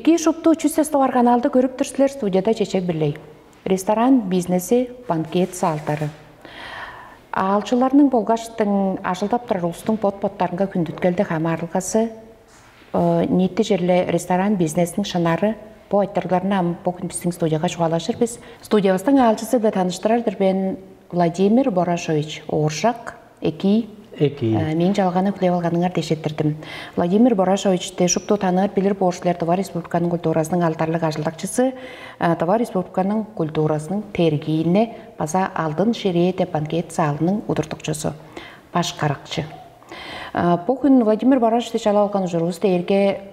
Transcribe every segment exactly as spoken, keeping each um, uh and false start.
Эки, шупту чүс эс товар каналды көрүп тур силер, студияда Чечек Бирлей. Ресторан бизнеси, банкет залдары. Аалчыларның болгаштың ажылдап турар улустуң бот-боттарынга хүндүткелди хамаарылгасы, ниити черле ресторан бизнесиниң шынары, бо айтырыгларны ам бо хүн биздиң студияга чугаалажыр бис. Студиябыстың аалчызы биле таныштырар-дыр мен, Владимир Борашович Ооржак. Эки. Эки. Мээң чалганы хүлээп алганыңар дээш эрттирдим. Владимир Борашовичти шупту таныыр, билир боор силер, Тыва Республиканың культуразының алдарлыг ажылдакчысы, Тыва Республиканың культуразының тергиини база «Алдын ширээ» деп банкет залының удуртукчузу, баш каракчы. Бо хүн Владимир Борашовичти чалап алган ужурувус дээрге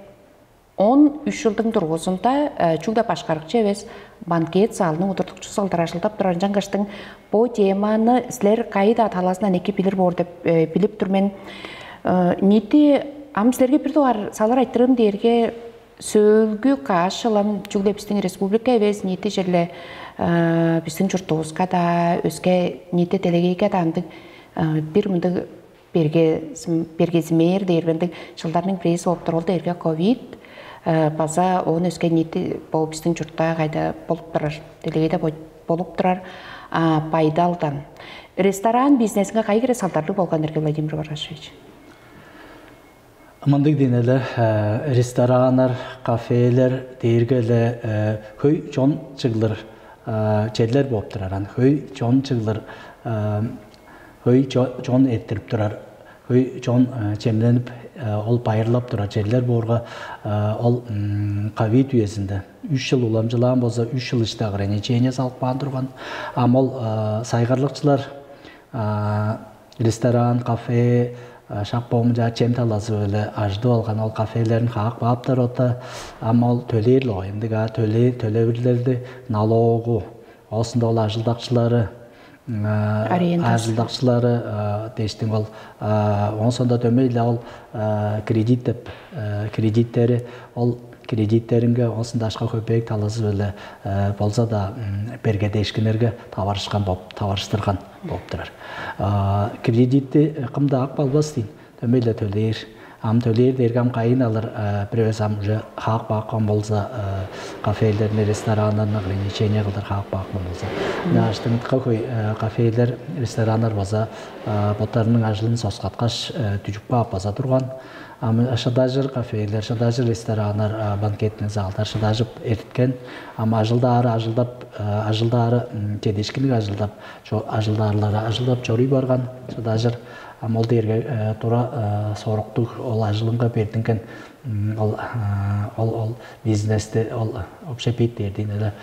он үш чылдың дургузунда чүгле баш каракчы эвес, банкет залының удуртукчузу кылдыр ажылдап турар. Ынчангаштың бо теманы силер кайы-даа талазындан эки билир боор деп билип тур мен. Ниити ам силерге бир дугаар салыр айтырыым дээрге, сөөлгү каш чыл ам чүгле биздиң республика эвес, ниити черле биздиң чуртувуска-даа, өске ниити делегейге-даа ындыг бир мындыг берге-, бергезимээр дээр бе, ындыг чылдарның бирээзи болуп тур. Ол дээрге ковид, база оон өске ниити бо биздиң чуртта кайда болуп турар, делегейде бо-, болуп турар байдалдан. Ресторан бизнесинге кайы хире салдарлыг болган ирги, Владимир Борашович? Мындыг дийин эле, рестораннар, кафелер дээрге эле хөй чон чыглыр черлер болуп турар. Ан хөй чон чыглыр, хөй чо-, чон эрттирип турар, хөй чон чемненип, ол байырлап турар черлер боорга, ол ковид үезинде үш чыл уламчылаан болза, үш чыл иште ограничение салып каан турган. Ам ол сайгарлыкчылар ресторан, кафе, шак боомча чем талазы-биле ажыдып алган ол кафелерин хаак бааптар ота. Ам ол төлээр-ле оюндуг, а төлээ-, төлевирлерди, налогу, оозунда ол ажылдакчылары, Арендасы. Ажылдакчылары дээштиң ол, оон соонда дөмей-ле ол кредит деп, кредиттери, ол кредиттеринге, оозунда ашка-хөпеек талазы-биле болза-даа бергедешкиннерге таварышкан болуп, таварыштырган болуп турар. Кредитти кым-даа ап албас дейн, дөмей-ле төлээр. Ам төлээр дээрге ам кайын алыр, бир эвес ам уже хаак баапкан болза, кафелерни, рестораннарны ограничение кылдыр хаак баапкан болза. Мына аштыңытка хөй кафелер, рестораннар база боттарының ажылын соскаткаш, дүжүп каап база турган. Ам шыдажыр кафелер, шыдажыр рестораннар, банкетный залдар шыдажып эрткен. Ам ажылдаары ажылдап, ажылдаары чедишкинниг ажылдап, чо-, ажылдаарлары ажылдап чоруй барган шыдажыр. Ам ол дээрге тура соруктуг ол ажылынга бердинген, ол, ол, ол бизнести, ол общепит дээр дейн эле,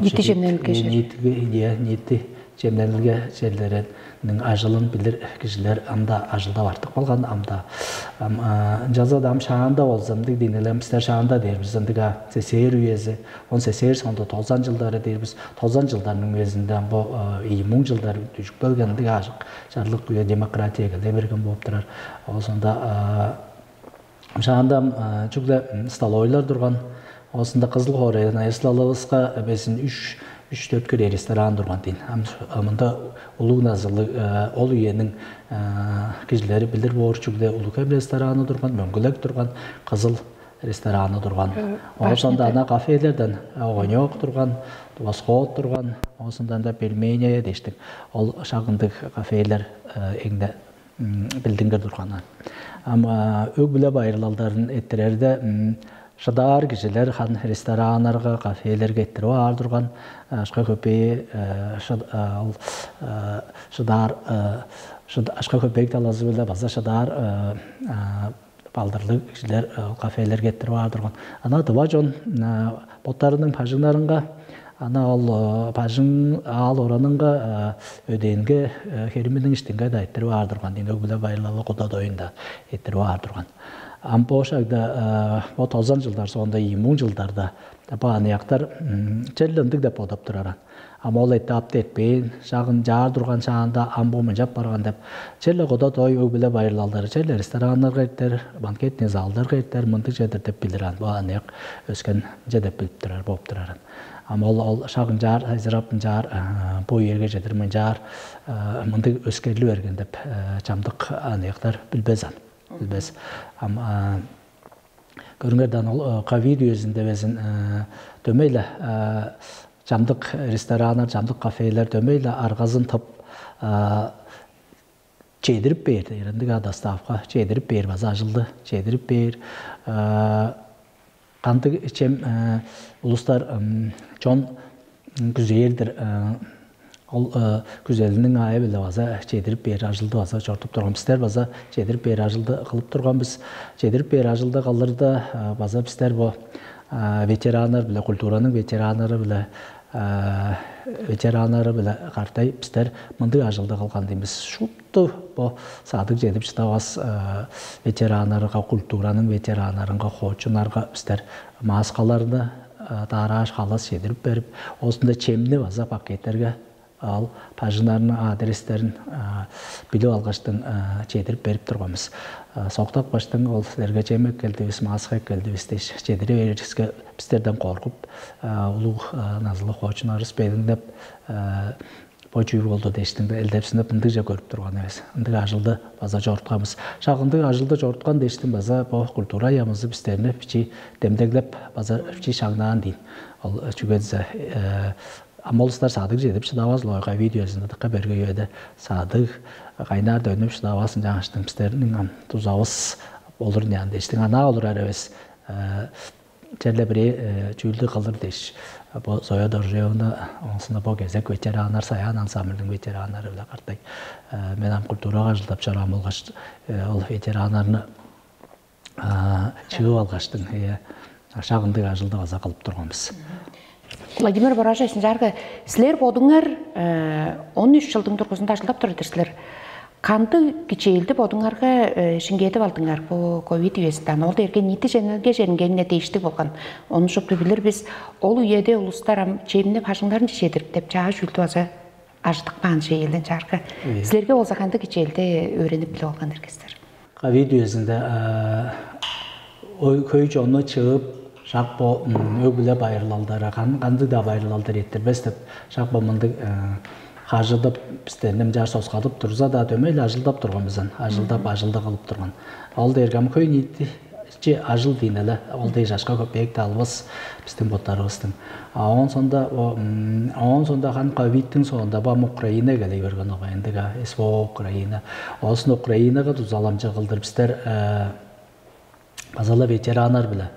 ниити чемненилге, ниити чемненилге черлеринин ажылын билир кижилер анда ажылдап артып калган. Амда ынчалза-даа ам шаанда болза, ындыг дейн эле, бистер шаанда дээр бис, ындыг а СССР үези, он СССР соонда тозан жылдары дээр бис, тозан жылдарның үезинде ам бо ийи муң жылдар дүжүп келген, ындыг аажык чарлык үе, демократия келе берген болуп турар. Ол соонда шаанда чүгле столовыйлар турган. Оозунда Кызыл хоорайдан Айыслалывыска безин үч, үч-дөрт хире ресторан турган дейн. Ам мында улуг назылыг, ол үениң кижилери билир боор, чүгле Улуг-Хем рестораны турган, Мөңгүлек турган, Кызыл рестораны турган. Оозунда ана кафелерден Огонёк турган, Восход турган, оозунда анда Пельмени дештик. Ол шагындыг кафелер эңне билдингир турганнар. Ам өг-бүле байырлалдарын эрттирерде шыдаар кижилер хан рестораннарга, кафелерге эрттирип аар турган. Ашка-хөпээ, ол шыдаар, ашка-хөпээк талазы-биле база шыдаар балдырлыг кижилер ол кафелерге эрттирип аар турган. Ана тыва чон боттарының бажыңнарынга, ана ол бажың аал оранынга, өдээнге, хериминиң иштинге-даа эрттирип аар турган дейн, өг-бүле байырлалы, куда доюн-даа эрттирип аар турган. Ам бо шагда бо тозан жылдар соонда, ийи муң жылдарда бо аныяктар черле ындыг деп бодап тураран. Ам ол этапты эртпээн, шагын чаар турган шаанда ам бо мынчап барган деп, черле куда дой өг-бүле байырлалдары, черле рестораннарга эртер, банкетный залдарга эртер, мындыг чедир деп билир ан. Бо аныяк өскен че деп билип турар, болуп тураран. Ам ол, ол шагын чаар, сайзырап ынчаар бо үеге чедир мынчаар мындыг өскерли берген деп чамдык аныяктар билбес ан. Билбес. Ам Көрүңерден, ол ковид үезинде безин дөмей-ле чамдык рестораннар, чамдык кафелер дөмей-ле аргазын тып, чедирип бээр, ырындыга доставка чедирип бээр, база ажылды чедирип бээр. Кандыг чем улустар чон күзээр-дир, ол күзелиниң аайы-биле база чедирип бээр ажылды база чорудуп турган. Бистер база чедирип бээр ажылды кылып турган бис. Чедирип бээр ажылды кылырда база бистер бо ветераннар-биле, культураның ветераннары-биле, ветераннары-биле картай бистер мындыг ажылды кылган деймиз. Шупту бо садыг чедип шыдавас ветераннарга, культураның ветераннарынга, хоочуннарга бистер маскаларны даарааш, халас чедирип берип, оозунда чемни база пакеттерге ал бажыңнарның адрестерин билип алгаштың чедирип берип турганбыз. Соктап каштың, ол силерге чем эккелдивис, маска эккелдивис дээш чедире беририске, бистерден коргуп, улуг назылыг хоочуннарывыс белиңнеп, бо чүү болду дээштиң, элдепсинип, ындыгже көрүп турган эвес. Ындыг ажылды база чорутканбыз. Шак ындыг ажылды чоруткан дээштиң база бо культура аямызы бистерни бичи демдеглеп, база бичи шаңнаан дейн. Ол чүге дизе ам олустар садыг чедип шыдавас лойга видеозунда дыка берге үеде садыг кайнаар дөнүп шыдавасын жаңаштың бистерниң ам дузавыс болур няан дээштиң, анаа олурар эвес. Черле бир чүүлдү кылыр дээш, бо Зоя Доржуевна, оңсуна бо кезек ветераннар, Саян ансамбльдың ветераннары-биле картайт. Мен ам культурага ажылдап чораан болгаш, ол ветераннарны чыып алгаштың, шак ындыг ажылды база кылып турганбыз. Владимир Борожевич, ынчаарга силер бодуңар он үч жылдың дургузунда ажылдап турар-дыр силер. Кандыг кичээлди бодуңарга шиңгээдип алдыңар бу ковид үезинде? Аны ол дээрге ниити чемнерге черингенине дээштиг болган. Ону шупту билир бис. Ол үеде улустар ам чемни бажыңнарын чижедирип деп чаа чүүлдү база ажыдып каан чеелден чаарга. Силерге болза кандыг кичээлди өөренип билип алган иргистер? Ковид үезинде хөй чонну чыып, шак бо өг-бүле байырлалдары, кандыг-даа байырлалдар эрттирбес деп, шак бо мындыг хажыдып, бистерни ынчаар соскадып турза-даа, дөмей-ле ажылдап турган бис ам. Ажылдап, ажылды кылып турган. Ол дээрге ам хөй ниитичи ажыл диин эле, ол дээш ашка-көпеек-даа албас бистиң боттарывыстың. А оон соонда, оон соонда харын ковидтиң соонда бо ам Украина келей берген огай, ындыг-а, СВО Украина. Оозун Украинага дузаламчы кылдыр бистер база-ла ветераннар-биле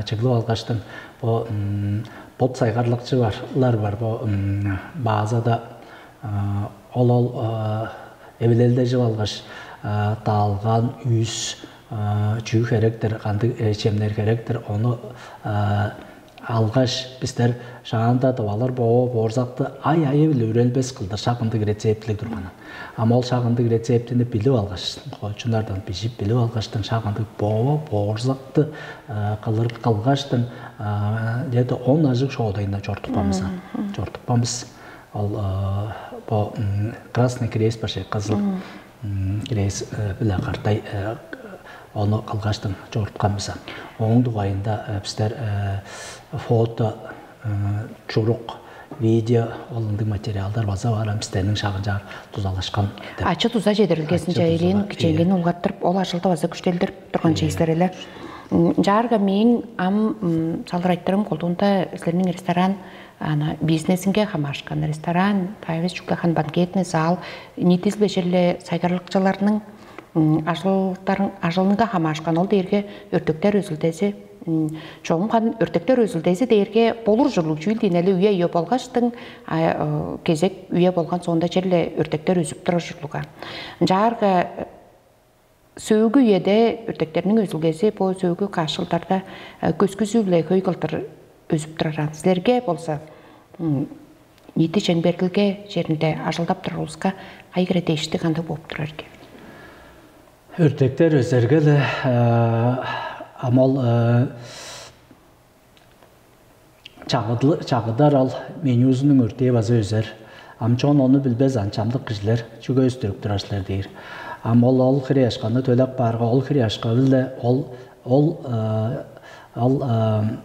чыглып алгаштың, бо бот сайгарлакчылар бар бо базада, ол-ол эвилелдежип алгаш, даалган, үс, чүү херектир, кандыг чемнер херектир, ону алгаш, бистер шаанда тывалар боо боорзакты ай-айы-биле үрелбес кылдыр шак ындыг рецептилиг турганын. Ам ол шак ындыг рецептини билип алгаш, хоочуннардан бижип билип алгаштың, шак ындыг боо боорзакты кылыр кылгаштың, где-то он ажыг шоодайында чортупкан бис ам. Чортупкан бис. Ол бо Красный Крест башкы, Кызыл Крест биле картай ону кылгаштың чоруткан бис ам. Ооң дугайында бистер фото, чурук, видео, ол ындыг материалдар база бар ам, бистерниң шагынчаар дузалашкан деп. Ачы-дуза чедирилгезинче элээн кичээнгени улгаттырып, ол ажылды база күштелдирип турган чейзилер эле. Ынчаарга мээң ам салырайтырым колдуунда силерниң ресторан ана бизнесинге хамаарышкан, ресторан, тайвес чүгле хан банкетный зал, ниитизи-биле черле сайгарлыкчыларның ажылдарың, ажылынга хамаарышкан, ол дээрге өртектер өзүлдези. Чогум хан өртектер өзүлдези дээрге болур ужурлуг чүүл диин эле, үе-үе болгаштың, кезек үе болган соонда черле өртектер өзүп турар ужурлуга. Ынчаарга сөөлгү үеде өртектерниң өзүлгези бо сөөлгү каш чылдарда көскүзү-биле хөй кылдыр өзүп турар. Силерге болза ниити чемгерлиг черинде ажылдап турар улуска кайы хире дээштиг, кандыг болуп турар экен? Өртектер өзерге-ле ам ол чагыдыл-, чагыдар ал менюзунуң өртээ база өзер. Ам чон ону билбес, ам чамдык кижилер чүге өстүрүп турар силер дээр. Ам ол, ол хире ашканы төлеп баарга, ол хире ашка-биле ол, ол, э, ал, э,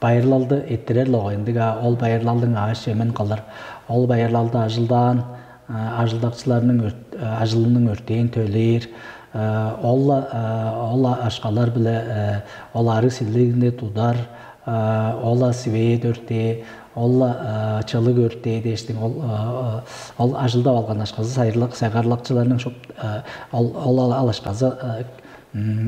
байырлалды эрттирер логайындыг, а ол байырлалдың аъш-чемин кылыр. Ол байырлалды ажылдаан, э, ажылдакчыларның өр-, э, ажылының өртээн төлээр, Ол-ла ол ашкалар-биле ол арыг силигни тудар, ол-ла свет өртээ, ол-ла чылыг өртээ дээштиң, ол ол ажылдап алган ашказы сайгарлакчыларның шуп ол ол алышказы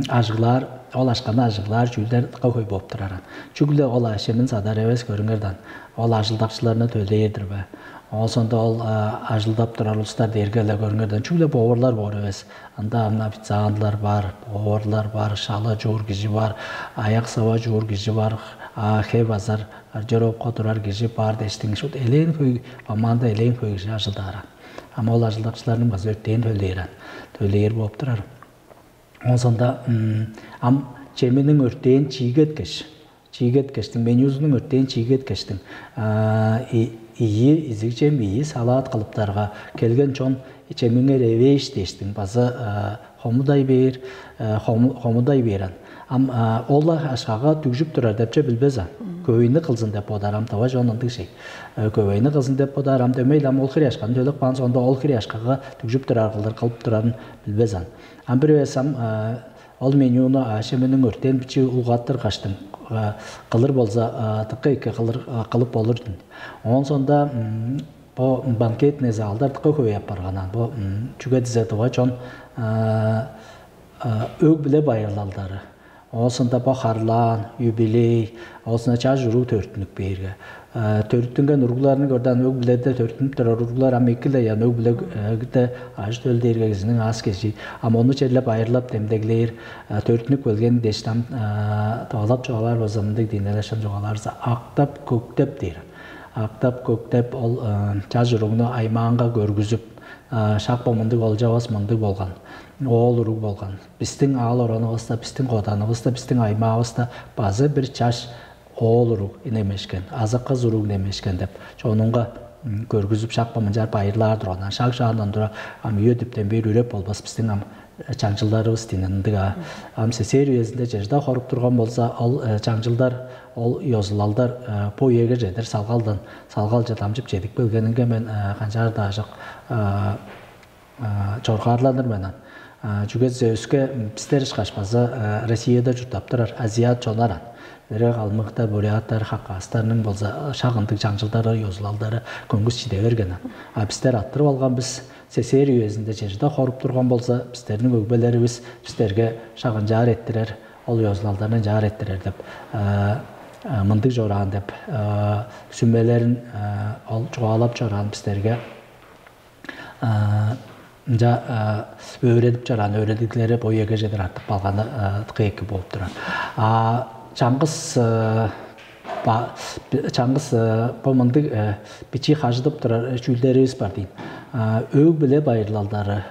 ажыглаар, ол ашканы ажыглаар чүүлдер дыка хөй болуп тураран. Чүгле ол аъш-чемин садар эвес, көрүңерден, ол ажылдакчыларны төлээр-дир бе? Оон соонда ол ажылдап турар улустар дээрге-ле, көрүңерден, чүгле поварлар боор эвес. Ында ам официантлар бар, поварлар бар, шала чуур кижи бар, аяк-сава чуур кижи бар, хеп азар, гардеробка турар кижи бар дээштиң. Шут элээн хөй команда, элээн хөй кижи ажылдааран. Ам ол ажылдакчыларның база өртээн төлээрен, төлээр болуп турар. Оон соонда ам чеминиң өртээн чиигеткеш, чиигеткештиң, менюзунуң өртээн чиигеткештиң ийи, изиг чем, ийи салаат кылыптарга, келген чон чемиңер эвээш дээштиң, база хомудай бээр, хомудай бээрен. Ам ол ашкага дүгжүп турар депче билбезен. Көвейни кылзын деп бодар ам, тыва чон ындыг шей. Көвейни кылзын деп бодар ам, дөмей-ле ам ол хире ашканы төлеп каан соонда ол хире ашкага дүгжүп турар кылдыр кылып турарын билбезен. Ам бир эвес ам ол менюну аъш-чеминиң өртээн бичии улгаттыргаштың кылыр болза, дыка эки кылып болур. Оон соонда бо банкетный залдар дыка хөй апарганан. Бо чүге дизе тыва чон өг-бүле байырлалдары, оозунда бо харлаан, юбилей, оозунда чаш уруг төрүттүнүп бээрге, төрүттүнген уругларны көрден, өг-бүледе төрүттүнүп турар уруглар ам эки-ле ыян, өг-бүледе ажы-төл дээрге кижиниң аас-кежии. Ам ону черле байырлап демдеглээр, төрүттүнүп келген дээш ам тывалап чугаалаар болза, мындыг диинелешкен чугаалаарза, актап-көктеп дээр. Актап-көктеп ол чаш уругну аймаанга көргүзүп, шак бо мындыг олчавас мындыг болган, оол уруг болган. Бистиң аал-оранывыста, бистиң коданывыста, бистиң аймаавыста база бир чаш оол уруг немешкен, азы кыс уруг немешкен деп чонунга көргүзүп, шак бо мынчаар байырлаар турганнар. Шак шаандан тура ам үе диптен бээр үреп болбас бистиң ам чаңчылдарывыс дийнен ындыг аа. Ам СССР үезинде чыжда хоруп турган болза, ол чаңчылдар, ол ёзулалдар бо үеге чедир салгалдан салгалче дамчып чедип келгенинге мен канчаар-даа ажык чоргаарланыр мен. Чүге дизе өске бистер ышкаш база Россияда чурттап турар азиат чоннар ан. Бирээ калмыктар, буряттар, хакастарның болза шак ындыг чаңчылдары, ёзулалдары көңгүс чиде берген ан. А бистер аттырып алган бис СССР үезинде чыжда хоруп турган болза, бистерниң өгбелеривис бистерге шак ынчаар эрттирер, ол ёзулалдарны ынчаар эрттирер деп мындыг чораан деп сүмелерин ол чугаалап чораан бистерге ынча өөредип чораан өөредиглери бо үеге чедир артып калганы дыка эки болуп турар. А чаңгыс чаңгыс бо мындыг бичии хажыдып турар чүүлдеривис бар дейн. Өг-бүле байырлалдары,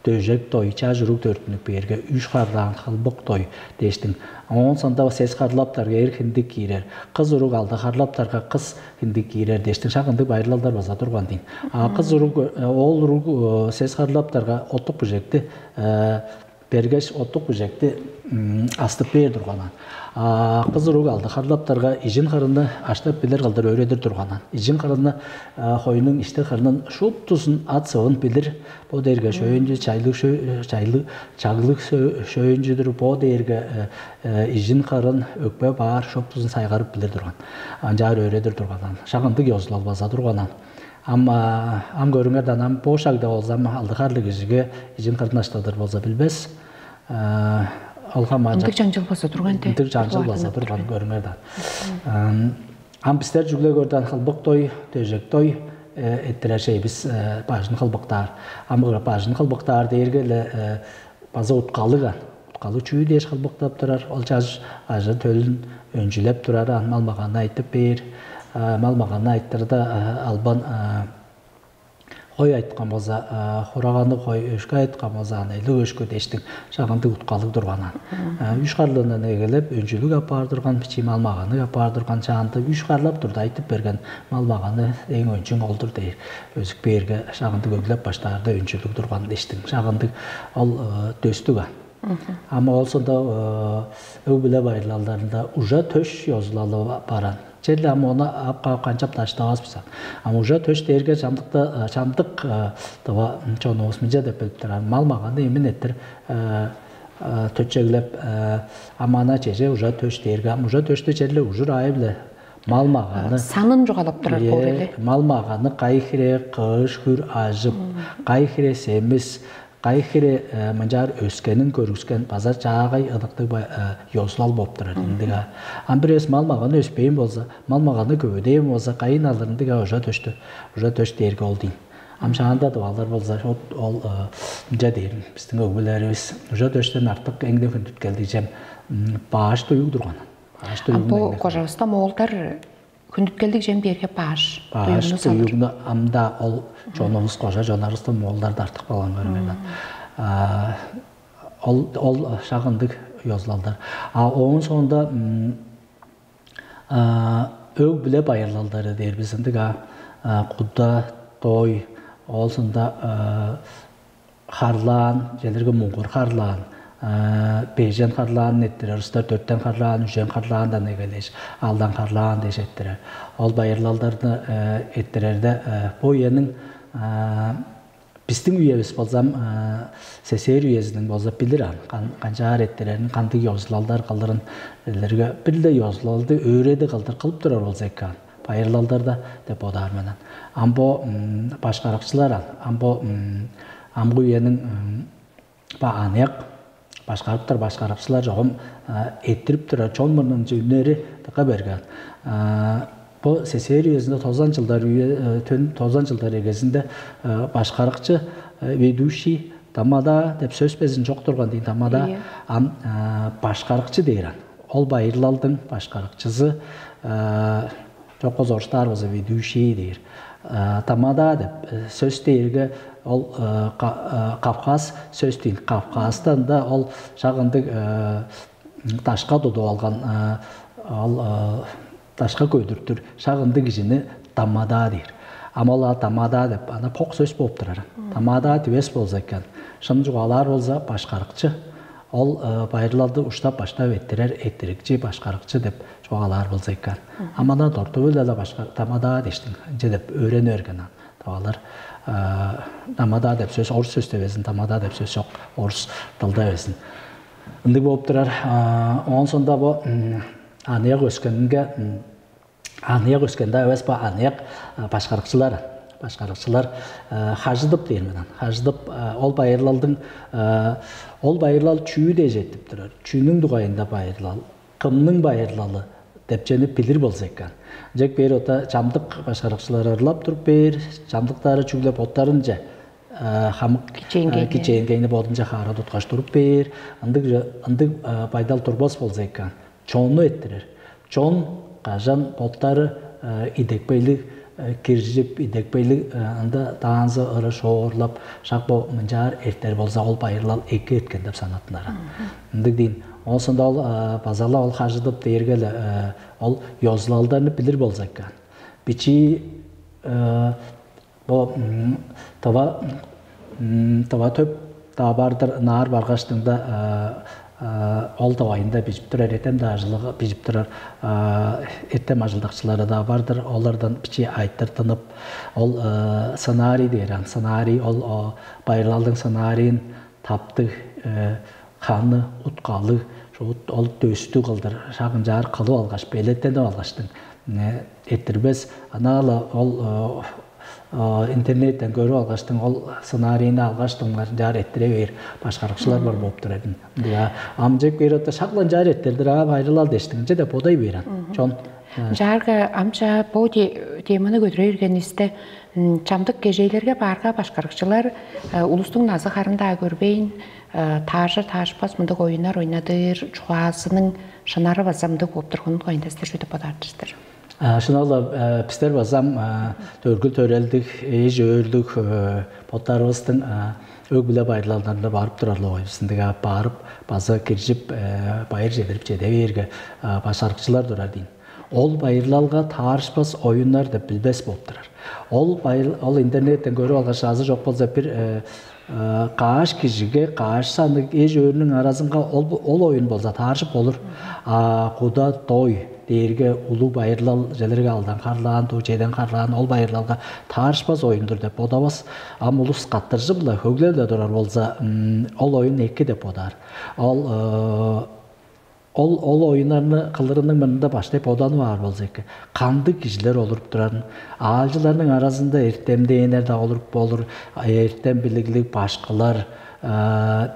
дөжек дой, чаш уруг төрүттүнүп бээрге, үш харлаан хылбык дой дээштиң. Оон сондо сес харлаптарга эр хиндик киирер, кыс уруг алды харлаптарга кыс хиндик киирер дээштиң. Шак ындыг байырлалдар база турган дейн. А кыс уруг, оол уруг сес харлаптарга оттук бижекти бергеш, оттук бижекти астып бээр турганан. А кыс уруг алды харлаптарга ижин хырынны аштап билир кылдыр өөредир турганан. Ижин хырынны хойнуң ишти хырнын шуптузун ат сывын билир. Бо дээрге шөйүнчү чайлыг чайлыг чаглыг шөйүнчүдүр. Бо дээрге ижин хырын өкпе баар шуптузун сайгарып билир турган. Анчаар өөредир турганан. Шак ындыг ёзулал база турганан. Ам ам көрүңерден, ам бо шагда болза ам алды харлыг кижиге ижин хырын аштадыр болза билбес. Ол хамаажа Ындыг чаңчыл база турган де. Ындыг чаңчыл база турган көрүңерден. Ам бистер чүгле көрден хылбык той, дөжек той эттирер шей бис бажын хылбыктаар. Ам бажын хылбыктаар дээрге эле база уткалыг ан. Уткалыг чүү дээш кылбыктап турар? Ол чаш ажы төлүн өнчүлеп турар ан, мал маганны айтып бээр. Мал маганны айттырда албан хой айткан болза, хураганы хой, өшкө айткан болза, аны эле өшкө дээштиң. Шагындыг уткалыг турган ан. Үш харлыындан эгелеп өнчүлүг апаар турган, бичии мал маганныг апаар турган чаанды үш харлап турда айтып берген мал маганы эң өнчүң олдур дээр. Өзүк бээрге шагындыг өглеп баштаарда өнчүлүг турган дээштиң. Шагындыг ол дөстүг ан. Ама ол сонда өг-бүле байырлалдарында ужа төш ёзулалы баран. Черле ам ону ап каап канчап даштавас бис. Ам ужа төш дээрге чамдыкта чамдык дыва чонувус мынча деп билип турар. Мал маганы эмин эттир төтчеглеп, ам ана чеже ужа төш дээрге, ам ужа төштү черле ужур аайы-биле мал маганы, Санын чугаалап турар боор эле. Мал маганы кайы хире кыш хүр ажып, кайы хире семис, кайы хире мынчаар өскенин көргүскен база чаагай ыдыктыг ёзулал болуп турар. Ындыга ам бир эвес мал маганы өспээн болза, мал маганы көвүдээн болза, кайын алыр ындыга ужа төштү, ужа төш дээрге ол дейн. Ам шаанда дывалар болза, ол мынча дээр, биздин өгбелерибиз ужа төштен артык эң-не хүндүткелдиг чем бааш дуюг турган. Бааш А дуюгну бу эң-не кожавыста моолдар хүндүткелдиг чем биерге баш Баш дуюгну салыр. Дуюгну амда ол чонувус кожа чонарывыстан моолдарда артык болган көрүнген. А, ол ол шагындык ёзулалдар. А оон соонда м, а, өг биле байырлалдары дээр биз ындыг а, а, куда, дой, ол сонда а, харлаан, желерге муңгур харлаан, бежен харлаанын эттирер, устар дөрттен харлаан, үжен харлаандан эгелеш, алдан харлаан дээш эттирер. Ол байырлалдарды эттирерде бо үениң биздиң үевис болзам, сесээр үезиниң болза билир ан канчаар эттирерин, кандыг ёзулалдар кылырын, элерге бир-ле ёзулалды өөреди кылдыр кылып турар болза экен, байырлалдарда деп бодаар мен. Ам бо башкарыкчылар ан, ам бо амгы үениң ба аныяк башкарыптар башкарыкчылар чогум эттирип турар чон мурнунче үннери дыка берген. Бо сесээр үезинде тозан жылдар үе төн тозан жылдар эгезинде башкарыкчы, ведущий, тамада деп сөс безин чок турган дейн, тамада. Ам башкарыкчы дээр ан. Ол байырлалдың башкарыкчызы чок болза орустаар болза ведущий дээр. Тамада деп сөс дээрге ол Кавказ сөс дейн. Кавказтан да ол шагындыг дашка тудуп алган, ол дашка көдүртүр шагындыг кижини тамада дээр. Ам ол тамада деп ана пок сөс болуп турар. Тамада дивес болза экен, шын чугаалаар болза башкарыкчы. Ол байырлалды уштап-баштап эттирер эттирикчи, башкарыкчы деп чугаалаар болза экен. Ам андан торту-биле-ле башка тамада дештиң, ынча деп өөрени берген ан. Тавалар тамада деп сөс орус сөстө безин, тамада деп сөс чок орус дылда безин. Ындыг болуп турар. Оон сонда бо аныяк өскенинге аныяк өскенде эвес ба аныяк башкарыкчылар башкарыкчылар хажыдып дээр мен. Хажыдып ол байырлалдың ол байырлал чүү дээш эттип турар, чүүнүң дугайында байырлал, кымның байырлалы деп чени билир болза экен. Ынчек бээр ота чамдык башкарыкчылар ырлап туруп бээр, чамдыктары чүгле боттарынча хамык Кичээнгейни. Кичээнгейни бодунча хаара туткаш туруп бээр. Ындыг ындыг байдал турбас болза экен, чонну эттирер. Чон кажан боттары идекпейлиг киржип, идекпейлиг ында даанзы ыры шоорлап, шак бо мынчаар эртер болза, ол байырлал эки эрткен деп санаттынар. Ындыг дейн. Оон соонда ол база-ла ол хажыдып дээрге-ле ол ёзулалдарны билир болза экен. Бичии бо тыва тыва төп даабаардыр ынаар баргаштыңда ол давайында бижип турар, эртем даажылыгы бижип турар эртем ажылдакчылары-даа бар-дыр. Олардан бичии айтыртынып, ол сценарий дээр ан, сценарий, ол байырлалдың сценарийин таптыг, ханы уткалыг, ол дөстү кылдыр шак ынчаар кылып алгаш, белеттенип алгаштың эрттирбес. Ынаа-ла ол интернеттен көрүп алгаштың, ол сценарийни алгаштың, ынчаар эрттире бээр башкарыкчылар бар болуп турар. Ындыга амчык бээр отта шак-ла ынчаар эрттердир аа, байырлал дештиң ынча деп бодай бээр ан. Чон Ынчаарга амча бо теманы көдүрер иргенивисте, чамдык кежээлерге баарга башкарыкчылар улустуң назы харын-даа көрбейн, тааржыр-таарышпас мындыг оюннар ойнадыр чугаазының шынары база мындыг болуп турганын дугайында силер чүү деп бодаар-дыр силер? Шынап-ла, бистер базам төргүл төрелдиг, эш-өөрлүг боттарывыстың өг-бүле байырлалдарында барып турарлыг бис. Ындыг ап баарып, база киржип, байыр чедирип чеде бээрге, башкарыкчылар турар дейн. Ол байырлалга таарышпас оюннар деп билбес болуп турар. Ол байыр, ол интернеттен көрүп алгаш азы чок болза бир кааш кижиге, кааш санныг эш-өөрүнүң аразынга ол ол оюн болза таарышып болур. А куда дой дээрге улуг байырлал, чүлерге алдан харлаан, дуу чеден харлаан, ол байырлалга таарышпас оюн-дур деп бодавас. Ам улус каттыржы-биле, хөглеп-ле турар болза, ол оюн эки деп бодаар. Ол ол ол оюннарны кылырының мурнунда баштай боданып аар болза эки, кандыг кижилер олуруп турарын, аалчыларның аразында эртемденнер-даа олуруп болур, эртем билиглиг башкылар,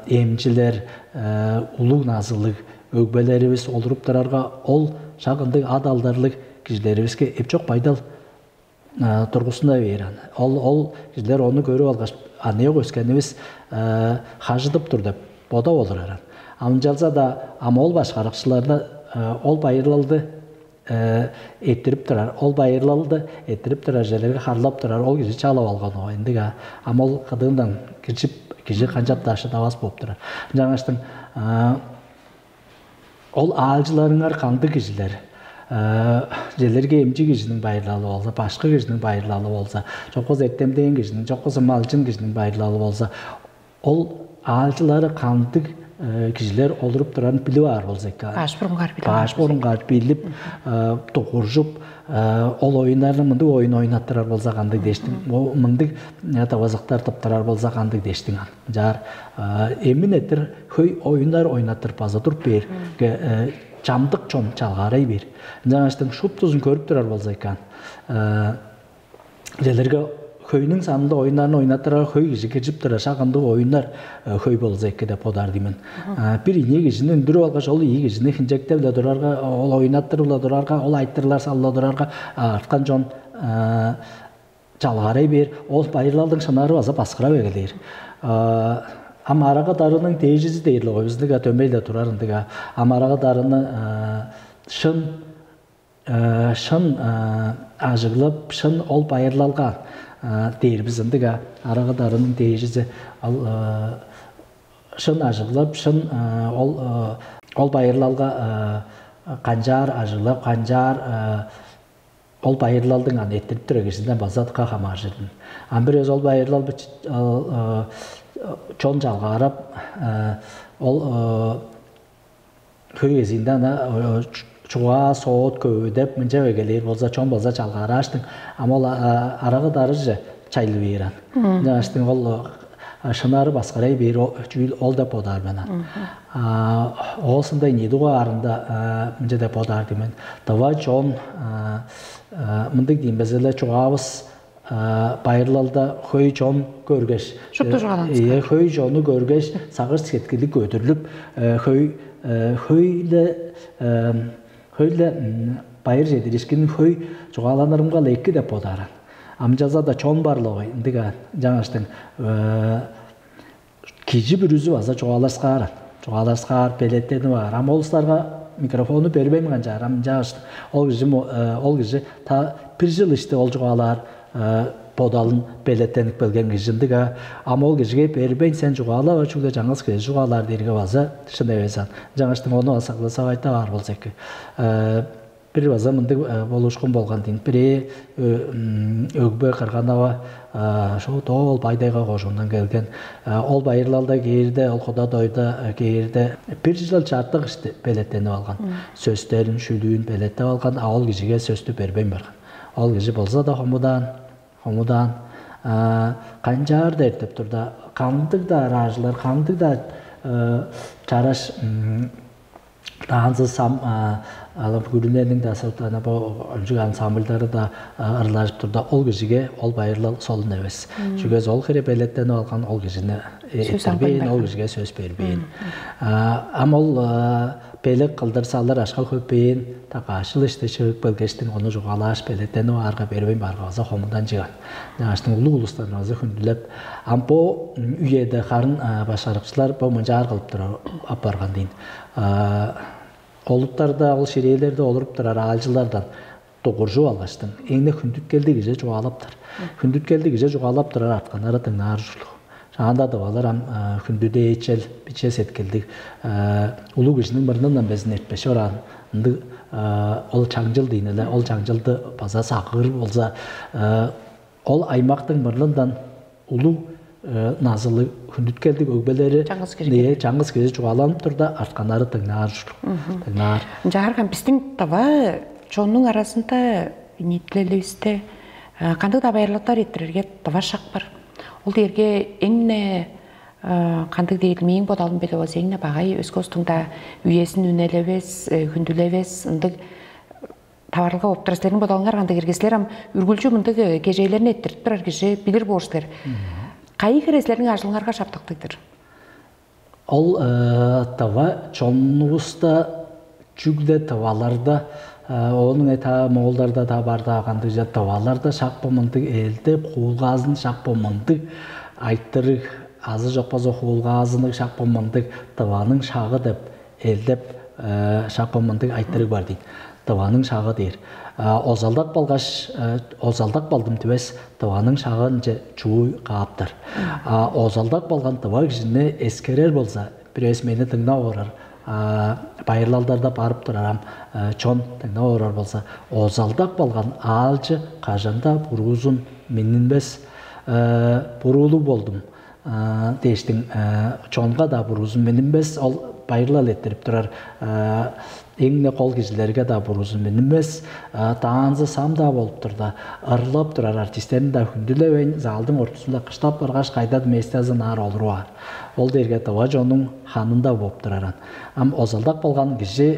эмчилер, улуг назылыг өгбелеривис олуруп турарга, ол шак ындыг ат алдарлыг кижилеривиске эпчок байдал тургузуна бээр аны. Ол ол кижилер ону көрүп алгаш, аныяк өскенивис хажыдып тур деп бодап олурар аны. Ынчалза-даа ам ол башкарыкчыларны ол байырлалды эттирип турар, ол байырлалды эттирип турар, чүлерге харлап турар ол кижи чалап алган ол. Ындыг-а, ам ол кыдыындан киржип, кижи канчап-даа шыдавас болуп турар. Ынчангаштың ол аалчыларыңар кандыг кижилер? Чүлерге эмчи кижиниң байырлалы болза, башкы кижиниң байырлалы болза, чоккузу эртемден кижиниң, чоккузу малчын кижиниң байырлалы болза, ол аалчылары кандыг кижилер олуруп турарын билип аар болза эки. Баш бурунгаар билип. Баш бурунгаар билип, дугуржуп, ол оюннарны мындыг оюн ойнаттырар болза кандыг дээштиң, мындыг тавазыктар тыптырар болза кандыг дээштиң ан. Чаар эмин эртер хөй оюннар ойнаттырып база туруп бээрге, чамдык чон чалгаарай бээр. Ынчангаштың шуптузун көрүп турар болза экен. Чүлерге хөйнүң санында оюннарны ойнаттырар хөй кижи киржип турар, шак ындыг оюннар хөй болза эки деп бодаар дий мен. Бир ийи кижини үндүрүп алгаш, ол ийи кижини хинчектеп-ле турарга, ол ойнаттырып-ла турарга, ол айтырлар салып-ла турарга, арткан чон чалгаарай бээр, ол байырлалдың шынары база баскырап эгелээр. Ам арага дарының дээжизи дээр-ле гой, бистиң-а дөмей-ле турар ындыг-а. Ам арага дарыны шын шын ажыглап, шын ол байырлалга дээр бис ындыг-а. Арага дарының дээжизи ал шын ажыглап, шын ол ол байырлалга канчаар ажыглап, канчаар ол байырлалдың аны эрттирип турар кижинден база дыка хамааржыр. Ам бир эвес ол байырлал чон чалгаарап, ол хөй кезиинде ана чугаа соот көвүдеп мынча эгелээр болза, чон база чалгаарааштың, ам ол арага дарыже чайлы бээр ан. Ынчангаштың ол шынары баскарай бээр чүүл ол деп бодаар мен ан. Оозунда ийи дугаарында мынча деп бодаар дий мен. Дыва чон мындыг дийин безеле чугаавыс байырлалда хөй чон көргеш, шупту чугааланыксаар. Хөй чонну көргеш, сагыш сеткили көдүрлүп, хөй хөйле хөйле байыр чедиришкин хөй чугааланырымга эки деп бодааран. Амчаза да чон барлыгы ындыга жаңаштың кижи бүрүзү база чугаалашкаар, чугаалашкаар, белеттенип аар. Ам ол улустарга микрофонну бербейн канчаар. Ам ынчааш ол кижи ол кижи та бир жыл иште ол чугаалаар бодалын белеттенип келген кижи ындыг а. Ам ол кижиге бербейн сен чугаалава чүгле чаңгыс кижи чугаалаар дээрге база шын эвес ан. Ынчангаштың ону база кылысап айтап аар болза эки. Бир база мындыг болуушкун болган дейн. Бирээ өгбе кырганава шоо доол байдайга кожуундан келген. Ол байырлалда кээрде, ол куда дойда кээрде бир жыл чартык ишти белеттенип алган. Сөстерин, шүлүүн белеттеп алган, а ол кижиге сөстү бербейн барган. Ол кижи болза да хомудаан, хомудаан канчаар да эртип турда, кандыг-даа ыраажылар, кандыг-даа чараш даанзы сам алам күрүнениң даа сыртана бо ончуг ансамбльдары да ырлажып турда, ол кижиге ол байырлал солун эвес. Чүгес ол хире белеттенип алган ол кижини эттирбээн, ол кижиге сөс бербээн. Ам ол белек кылдыр салыр ашка хөпээн такаашыл иште чыгып келгештиң, ону чугаалааш белеттенип аарга бербейн баарга база хомудан чыган. Ынчангаштың улуг улустан база хүндүлеп, ам бо үеде харын башкарыкчылар бо мынчаар кылып турар апарган дейн. Олуттарда ол ширейлерде олуруп турар аалчылардан дугуржуп алгаштың, эңне хүндүткелдиг кижи чугаалаптар. Хүндүткелдиг кижи чугаалап турар артканнары дыңнаар ужурлуг. Шаанда дывалар ам хүндүдээчел, биче сеткилдиг улуг кижиниң мурнундан безин эртпеш ораан ындыг ол чаңчыл дейн эле, ол чаңчылды база сагыыр болза, ол аймактың мурнундан улуг назылыг хүндүткелдиг өгбелери чаңгыс кижи чугааланып турда, артканнары дыңнаар ужурлуг. Дыңнаар. Ынчаарган биздин тыва чоннуң арасында, ниитилеливисте кандыг-даа байырлаттар эрттирерге тыва шак бар. Ол дээрге эң-не кандыг дээр, мээң бодалым беле болза, эң-не багай, өске улустуң-даа үезин үнелевес, хүндүлевес ындыг таварылга болуп турар. Силерниң бодалыңар кандыг ирги? Силер ам үргүлчү мындыг кежээлерни эрттирип турар кижи билир боор силер. Кайы хире силерниң ажылыңарга шаптыктыг-дыр? Ол тыва чонувуста, чүгле тываларда, оон эта моолдарда-даа бар-даа, кандыгже тываларда шак бо мындыг элдеп хуулгаазын, шак бо мындыг айтырыг, азы чок болза хуулгаазынныг шак бо мындыг тываның шагы деп элдеп, шак бо мындыг айтырыг бар дейт. Тываның шагы дээр. Озалдак болгаш, озалдак болдум дивес, тываның шагынче чууй кааптар. Озалдак болган тыва кижини эскерер болза, бир эвес мени дыңнап орар, байырлалдарда барып турарам, чон дыңнап орар болза, озалдак болган аалчы кажан-даа буруузун миннинмес, буруулуг болдум дээштиң, чонга-даа буруузун миннинмес, ол байырлал эрттирип турар эң-не кол кижилерге-даа буруузун миннинмес, даанзы сам-даа болуп турда, ырлап турар артистерин-даа хүндүлевейн, залдың ортузунда кыштап баргаш, кайда-даа местазын аар олуруп аар. Ол дээрге тыва чоннуң ханында болуп тураран. Ам озалдак болган кижи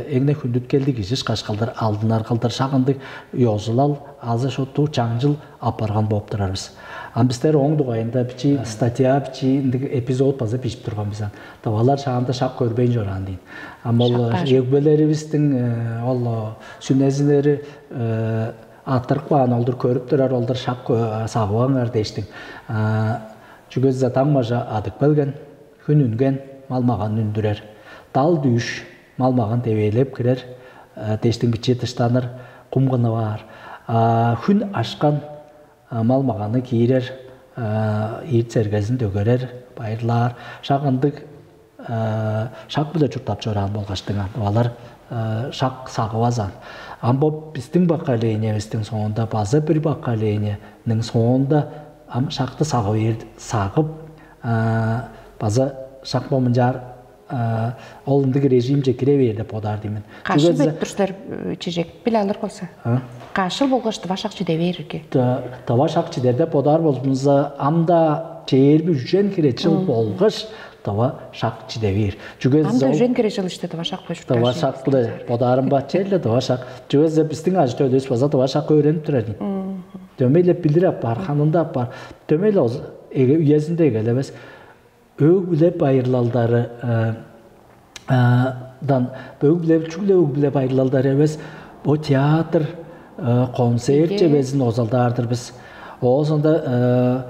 эң-не хүндүткелдиг кижи ышкаш кылдыр, алдынар кылдыр, шак ындыг ёзулал азы шупту чаңчыл апарган болуп турар бис. Ам бистер ооң дугайында бичии статья, бичии ындыг эпизод база бижип турган бис ан. Тывалар шаанда шак көрбейн чораан дейн. Ам ол өгбелеривистиң ол сүнезиннери аттырып каан олдур, көрүп турар олдур, шак сагываңар дээштиң. Чүге дизе таң бажа адып келген, хүн үнген, мал-маган үндүрер. Дал дүш, мал-маган девээлеп кирер, дээштиң бичии дыштаныр, кум кынып аар. Хүн ашкан, мал-маганы киирер, ийит-сергезин дөгерер, байырлаар. Шак ындыг шак-биле чурттап чораан болгаштың, ам олар шак сагывазаан. Ам бо бистиң поколениевистиң соонда, база бир поколениениң соонда ам шакты сагып ээр, сагып, база шак бо мынчаар ол ындыг режимче кире бээр деп бодаар дийин мен. Кашыл берип тур силер, чижек биле алыр болза. Кашыл болгаш тыва шак чиде бээрге. Тыва шак чидер деп бодаар болзумза, ам-даа чээрби үжен хире чыл болгаш тыва шак чиде бээр. Чүге Ам-даа үжен хире чыл иште тыва шак бе? Тыва шак-биле бодаарым бар черле тыва шак. Чүге дизе бистиң ажы-төлүвүс база тыва шак өөренип турар дейн. Дөмей-ле билир апаар, ханында апаар. Дөмей-ле үезинде эгелевес. Өг-бүле байырлалдары дан, өг-бүле, чүгле өг-бүле байырлалдары эвес, бо театр, концерт чевезин озалдаар-дыр бис. Оозунда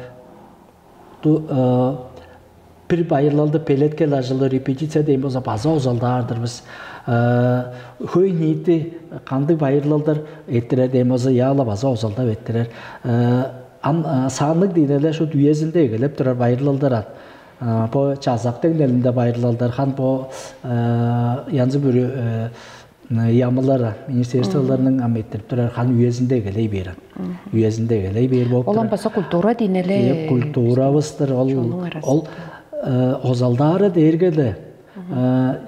бир байырлалды белеткел ажылы, репетиция дээн болза, база озалдаар-дыр бис. Хөй ниити кандыг байырлалдар эрттирер дээн болза, яала база озалдап эрттирер. Ам санныг дийин эле шут үезинде эгелеп турар байырлалдар ан. Бо чазак деңнелинде байырлалдар, хан бо янзы-бүрү ямылар, министерстволарның ам эрттирип турар хан үезинде эгелей бээр ан. Үезинде эгелей бээр болуп Ол ам турар. База культура дийин эле. Культурабыз-дыр ол. Чонуң арасында. Ол озалдаары дээрге-ле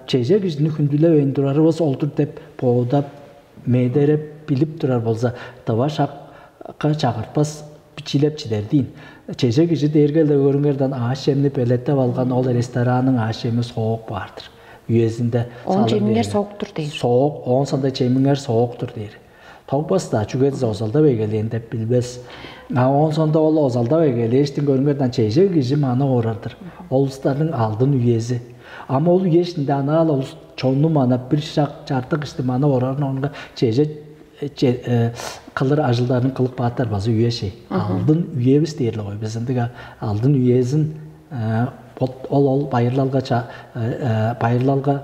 чеже кижини хүндүлевейн турарывыс ол-дур деп боодап, медереп, билип турар болза, тыва шакка чагыртпас, бичиилеп чидер дийин. Чеже кижи дээрге-ле көрүңерден аъш-чемни белеткеп алган, ол ресторанның аъш-чеми соок баар-дыр. Үезинде Оон салыр чемиңер дээр. Сооктур дейн. Соок, оон сонда чемиңер сооктур дээр. Тогбас-даа, чүге дизе озалдап эгелээн деп билбес. А оон сонда ол озалдап эгелээштиң көрүңерден чеже кижи маны орар-дыр. Ол улустарның алдын үези. Ам ол үе иштинде анаа-ла улус чонну манап, бир шак чартык ишти маны орарын орунга чеже кылыр ажылдарын кылып кааттар база үе-ши. Алдын үевис дээр-ле кой. Биз ындыг алдын үезин ол ол байырлалга байырлалга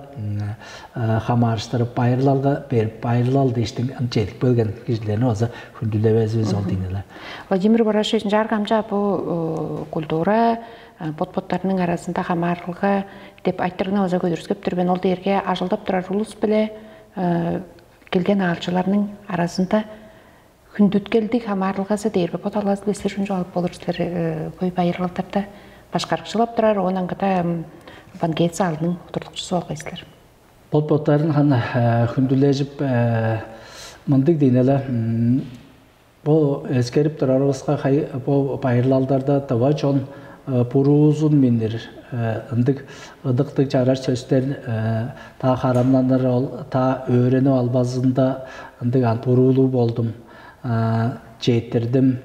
хамаарыштырып, байырлалга берип, байырлал дээштиң чедип келген кижилерни база хүндүлевезивис ол дейнелер. Владимир Борашевич, ынчаарга амча бу культура бот-боттарының арасында хамаарылга деп айтырыгны база көдүрүскеп тур мен. Ол дээрге ажылдап турар улус биле келген аалчыларның арасында Хүндүткелдиг хамаарылгазы дээр бе, бо талазы-биле силер шунчу алып болур силер, э, хөй байырлалдарда башкарыкчылап турар, оон аңгыда банкет залының удуртукчузу болгай силер. Бот-боттарын хана хүндүлежип, мындыг дейнеле, бо эскерип турарывыска, бо байырлалдарда дыва чон буруузун миннир, ындыг ыдыктыг чараш сөстер та харамнаныр, ол та өөренип албазында ындыг ан буруулуг болдум, четтирдим,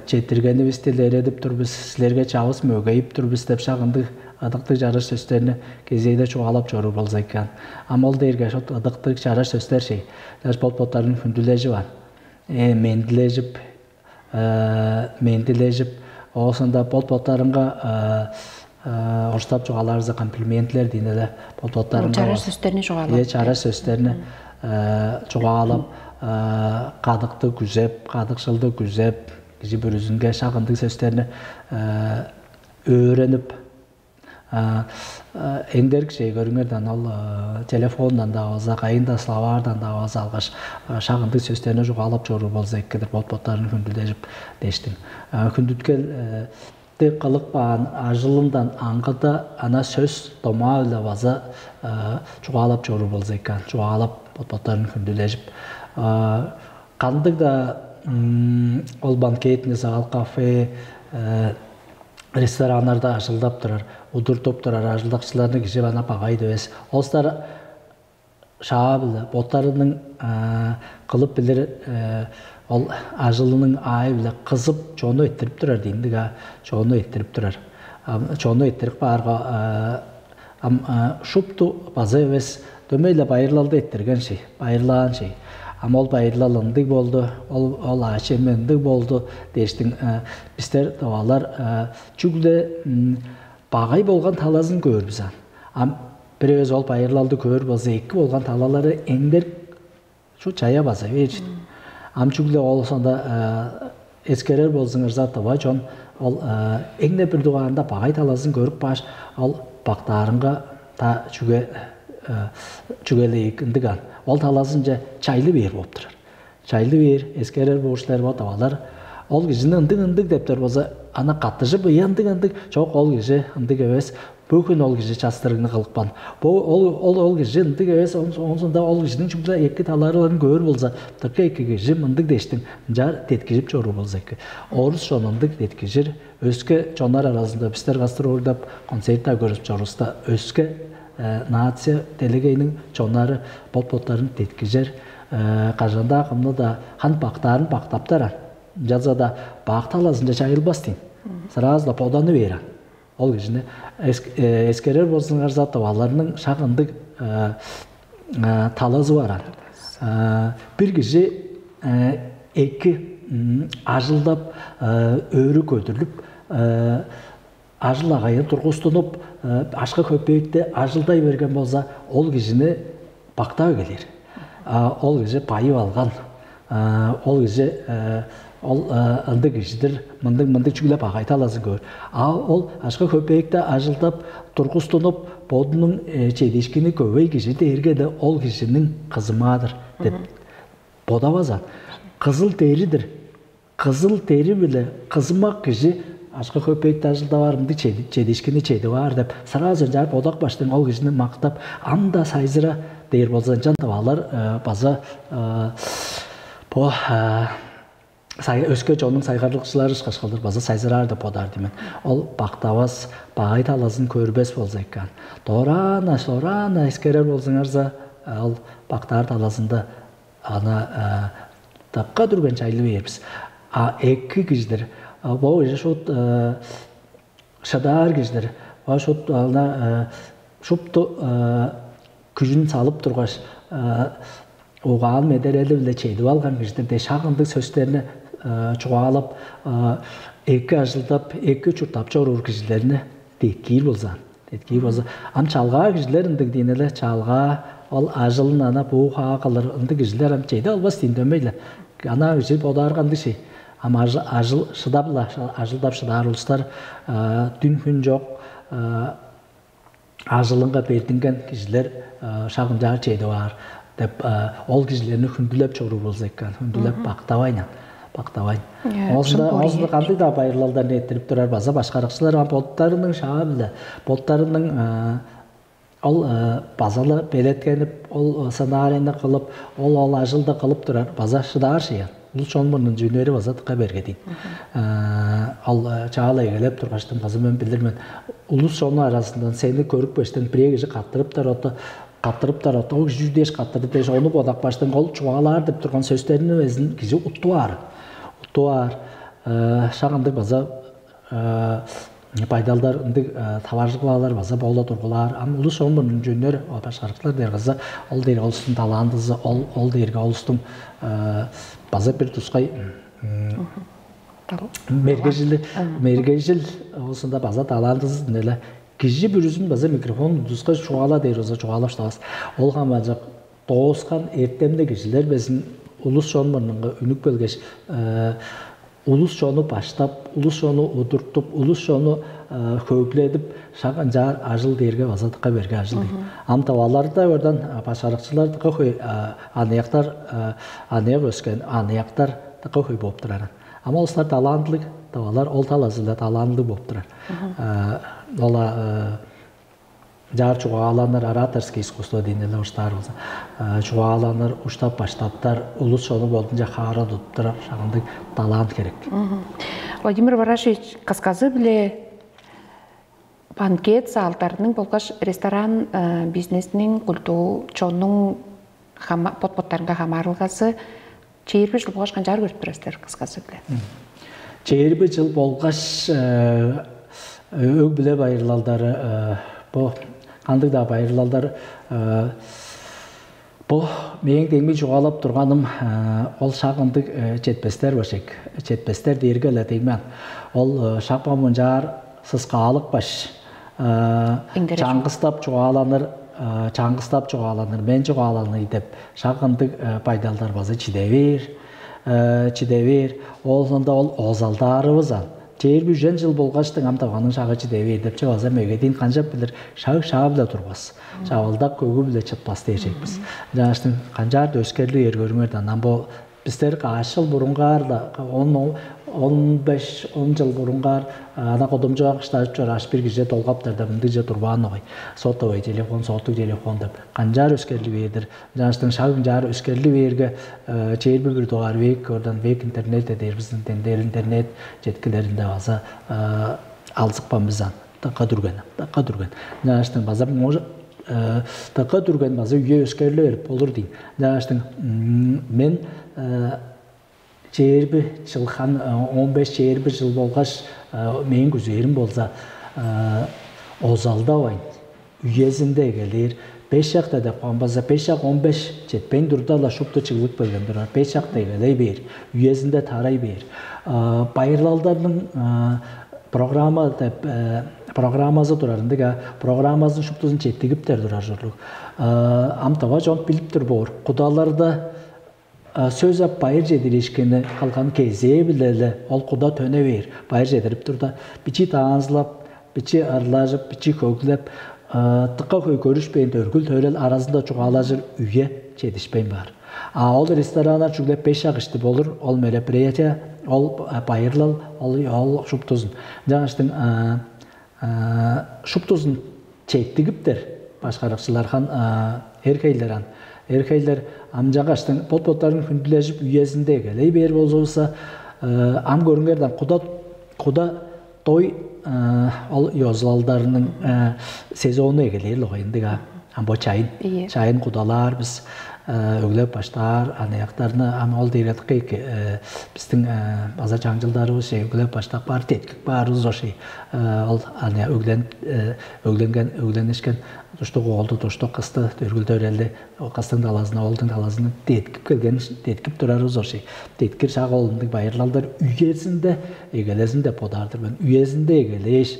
четтиргенивисти илередип тур бис, силерге чавыс мөгейип тур бис деп шак ындыг ыдыктыг чараш сөстерни кезээде чугаалап чоруур болза экен. Ам ол дээрге шот ыдыктыг чараш сөстер чей. Чаш бот-боттарын хүндүлежип ан, мендилежип, мендилежип, оозунда бот-боттарынга орустап чугаалаарывызда комплиментлер дейн эле, бот-боттарынга чараш сөстерни чугаалап, чараш сөстерни чугаалап, кадыкты күзеп, кадыкшылды күзеп, кижи бүрүзүнге шак ындыг сөстерни өөренип, эңдерик чей көрүңерден, ол телефондан-даа болза, кайында словардан-даа болза алгаш, шак ындыг сөстерни чугаалап чоруур болза эккедир, бот-боттарын хүндүлежип дештиң. Хүндүткелди кылып каан ажылындан аңгыда ана сөс домаа-биле база чугаалап чоруур болза экен, чугаалап, бот-боттарын хүндүлежип, кандыг-даа ол банкетный зал, кафе, рестораннарда ажылдап турар, удуртуп турар ажылдакчыларны кижи ана багай дивес. Олстар шаа-биле боттарының кылып билир ол ажылының аайы-биле кызып, чону эрттирип турар дейн, дыга чону эрттирип турар. Чону эрттирип каарга, ам шупту база эвес, дөмей-ле байырлалды эрттирген чей, байырлаан чей. Ам ол байырлал ындыг болду, ол ол аачы эми ындыг болду дээштиң, бистер тывалар чүгле багай болган талазын көөр бис ам. Ам бир эвес ол байырлалды көөр болза, эки болган талалары эңдерик шу чая база бээр чүве. Ам чүгле ол сонда эскерер болзуңарза, тыва чон ол эң-не бир дугаарында багай талазын көрүп кааш, ол бактаарынга та чүге чүгелейик ындыган. Ол талазынче чайлы бээр болуп турар. Чайлы бээр, эскерер боор силер бо тавалар. Ол кижини ындыг-ындыг дептер болза, ана каттыжып, ыя ындыг-ындыг, чок, ол кижи ындыг эвес. Бөгүн ол кижи частырыгны кылыпкан. Бо ол ол ол кижи ындыг эвес, онсунда ол кижиниң чүгле эки талаарыларын көөр болза, дыка эки кижи мындыг дештиң ынчаар деткижип чоруур болза эки. Орус чон ындыг деткижир, өске чоннар аразында бистер гастролдап, концерт көрүп чорувуста, өске нация делегейниң чоннары бот-боттарын деткижер, кажан-даа кымны-даа хан бактаарын бактаптар ан. Ынчалза-даа бак талазынче чайылбас дейн. Сразу-ла боданы бээр ан. Ол кижини эскерер болзуңарза, тываларның шак ындыг талазы бар ан. Бир кижи эки ажылдап, өрү көдүрлүп, ажыл агайы тургустунуп, ашка хөпээкти ажылдай берген болза, ол кижини бактаа келир. Ол кижи байып алган, ол кижи ол ындыг кижидир, мындыг мындыг чүгле багай талазын көөр. А ол ашка хөпээкти ажылдап, тургустунуп, бодунуң чедиишкини көвей кижи дээрге-ле ол кижиниң кызымаа-дыр деп бодавазан. Кызыл деридир. Кызыл дери-биле кызымак кижи ашка хөпээкти ажылдап аар, мындыг чедиишкини чедип аар деп сразу ынчаар бодак баштың ол кижини мактап, ам-даа сайзыра дээр болза, ынчан тывалар база бо өске чоннуң сайгарлыкчылары ышкаш кылдыр база сайзыраар деп бодаар дий мен. Ол бактавас, багай талазын көрбес болза экен. Дораан-на, дораан-на эскерер болзуңарза, ол бактаар талазында ана дакка дүрген чайлы бээр бис. А эки кижидир. Бо кижи шут шыдаар кижидир. Бо шут ана шупту күжүн салып тургаш, угаан медерели-биле чедип алган кижидир дээш, шак ындыг сөстерни чугаалап, эки ажылдап, эки чурттап чоруур кижилерни деткиир болза, деткиир болза, ам чалгаа кижилер ындыг дийин эле, чалгаа ол ажылын ана буу хаа кылыр ындыг кижилер ам чеде албас дийин дөмей-ле. Ана кижи бодаарга ындыг шей. Ам ажыл шыдап-ла, ажылдап шыдаар улустар дүн хүн чок ажылынга бердинген кижилер шак ынчаар чедип аар. деп, ол кижилерни хүндүлеп чоруур болза экен, хүндүлеп бактавайн, бактавайн. Оозунда оозунда кандыг-даа байырлалдарны эрттирип турар база башкарыкчылар ам боттарының шаа-биле, боттарының ол база-ла белеткенип, ол сценарийни кылып, ол ол ажылды кылып турар база шыдаар шыян. Улус чон мурнунче үнери база дыка берге дейн. Ал чаала эгелеп тургаштың база мен билир мен. Улус чону аразындан сени көрүп кештен бирээ кижи каттырыптар ота каттырыптар ота ол кижи дээш каттырды дээш ону бодап каштың ол чугаалаар деп турган сөстерин безин кижи уттуаар. Уттуаар. Шак ындыг база байдалдар ындыг таваржыглаалар база боола тургулаар. Ам улус чон мурнунче үнер башкарыкчылар дээр кызы ол дээр улустуң талантызы ол ол дээрге улустуң база бир тускай мергежили мергежил оозунда база талантызы эле кижи бүрүзүн база микрофон удуска чугаала дээр болза чугаалап шыдавас. Ол хамаажок дооскан эртемни кижилер безин улус чон мурнунга үнүп келгеш, улус чону баштап, улус чону удуртуп, улус чону хөгледип, шак ынчаар ажыл дээрге база дыка берге ажыл дейт. Ам таваларда көрдөн башкарыкчылар дыка хөй аныяктар, аныяк өскен аныяктар дыка хөй болуп турарын. Ама улустар талантлыг, тавалар ол талазы-ла талантлыг болуп турар. Ола жаар чугааланыр ораторский искусство дейн эле уштаар болза, чугааланыр, уштап баштаптар, улус чону болдунча хаара туттурар шагындыг талант керек. Владимир Барашевич, кысказы-биле банкет заалдарының болгаш ресторан бизнесиниң культуу чоннуң бот-боттарынга хамаарылгазы чээрби жыл болгаш канчаар көрүп турар силер кысказы-биле? Чээрби жыл болгаш өг-бүле байырлалдары бу кандыг-даа байырлалдар бу мээң деңми чугаалап турганым ол шак ындыг четпестер башек. Четпестер дээрге эле дегмен ол шак мынчаар сыскаалыкпаш чаңгыстап чугааланыр чаңгыстап чугааланыр мен чугааланый деп шак ындыг байдалдар база чиде бээр. Чиде бээр. Оозунда ол озалдаарывыс ан чээрби үжен жыл болгаштың ам таваның шагы чиде бээр деп чыгаза мегедиин канчап билир шаг шаа-биле турбас. Чавылдак көгү-биле чытпас дээжекпиз. Жааштың канчаар да өскерли эр көрүңер да ам бо бистер кааш жыл бурунгаар-ла он он беш он жыл бурунгаар ана кудумчуга кыштажып чорааш бир кижи долгаптарда мындыгже турбаан огай. Сотовый телефон, соттуг телефон деп канчаар өскерли бээр-дир. Жааштың шаг ынчаар өскерли бээрге чээрби бир дугаар век ордан век интернет дээр биздин дендер интернет четкилеринде база алзыкпан биз ан дакка дүрген дакка дүрген. Жааштың база может дакка дүрген база үе өскерли берип болур дейм. Жааштың мен чээрби жыл хан он беш чээрби жыл болгаш мээң күзээрим болза озалдавайн үезинде эгелээр. Беш шакта деп каан база беш шак он беш четпейн турда-ла шупту чыглып келген турар. Беш шакта эгелей бээр, үезинде тарай бээр. Байырлалдарның программа деп программазы турар ындыг а программазын шуптузун четтигиптер турар ужурлуг. Ам тыва чон билип тур боор. Кудаларда сөз ап байыр чедириишкини кылган кезээ-биле-ле ол куда төне бээр. Байыр чедирип турда, бичи таанзылап, бичи ырлажып, бичи хөглеп, дыка хөй көрүшпээн төргүл төрел аразында чугаалажыр үе чедишпейн баар. А ол рестораннар чүгле беш шак ишти болур, ол мероприятие, ол байырлал, ол ол шуптузун. Ынчангаштың шуптузун четтигиптер башкарыкчылархан эр хейлер ан. Эр хейлер амчангаштың бот-боттарын хүндүлежип үезинде эгелей бээр болзувусса, ам көрүңерден куда куда дой ол ёзулалдарының сезону эгелээр логайындыг а. Ам бо чайын Ийе. Чайын кудалаар бис өглеп баштаар аныяктарны ам ол дээрге дыка эки биздин база чаңчылдарыбыз шей өглеп баштап баар теткип баарыбыз оший. Ол аны өглен өглөнген өглөнүшкен туштук оолду туштук кысты төргүл төрелди. Кыстың талазына оолдуң талазына теткип келген теткип турарыбыз оший. Теткир шак ол ындыг байырлалдар үезинде эгелезин деп бодаар-дыр мен. Үезинде эгелээш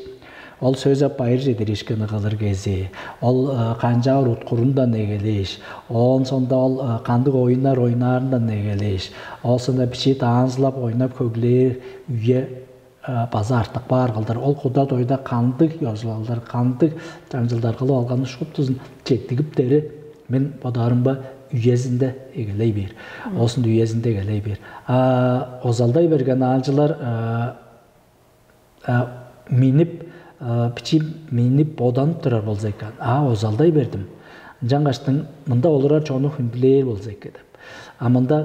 ол сөз ап байыр чедириишкини кылыр кезии, ол канчаар уткурундан эгелээш, оон соонда ол кандыг оюннар ойнаарындан эгелээш, ол соонда бичии даанзылап ойнап хөглээр үе база артык баар кылдыр. Ол куда дойда кандыг ёзулалдар, кандыг чаңчылдар кылып алганы шуптузун четтигиптери мен бодаарымга үезинде эгелей бээр. Оозунда үезинде эгелей бээр. А озалдай берген аалчылар минип, бичии минип боданып турар болза экен, а озалдай бердим. Ынчангаштың мында олурар чону хүндүлээр болза экен деп. А мында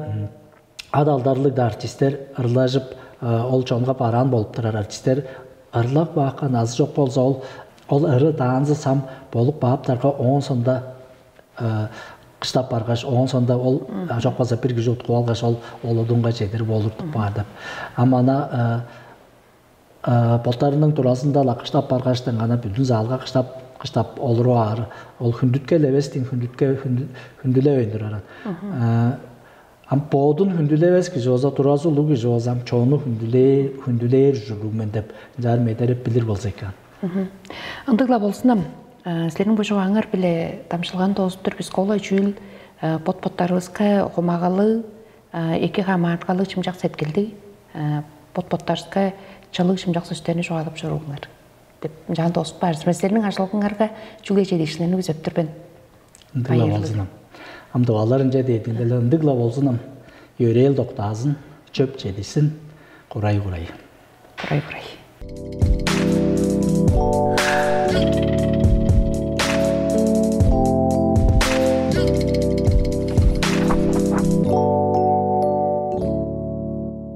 ат алдарлыг да артисттер ырлажып, ол чонга бараан болуп турар артисттер ырлап баакка назы чок болза, ол ол ыры даанзы сам болуп бааптарга, оон сонда кыштап баргаш, оон сонда ол чок болза бир кижи уткуп алгаш, ол олудунга чедирип олуртуп баар деп. А мана боттарының туразында-ла кыштап баргаштың ана бүдүн залга кыштап кыштап олуруп аар, ол хүндүткел эвестиң хүндүтке хүндүлевейн тураран. Ам бодун хүндүлевес кижи болза, туразы улуг кижи болза, ам чонну хүндүлээр хүндүлээр ужурлуг мен деп ынчаар медереп билир болза экен. Ындыг-ла болзун ам. Силерниң бо чугааңар-биле дамчылганы доозуптур бис. Колай чүүл бот-боттарывыска хумагалыг, эки хамаарылгалыг чымчак сеткилдиг, бот-боттарывыска чылыг чымчак сөстерни чугаалап чорууңар деп ынчаан доозуп каар силер. Силерниң ажылыңарга чүгле чедиишкиннерни күзеп тур мен. Ындыг-ла болзун ам. Ам дугалар ынча дээдинден ындыг-ла болзун ам. Йөрээл доктаазын, чөп чедишсин, курай-курай. Курай-курай.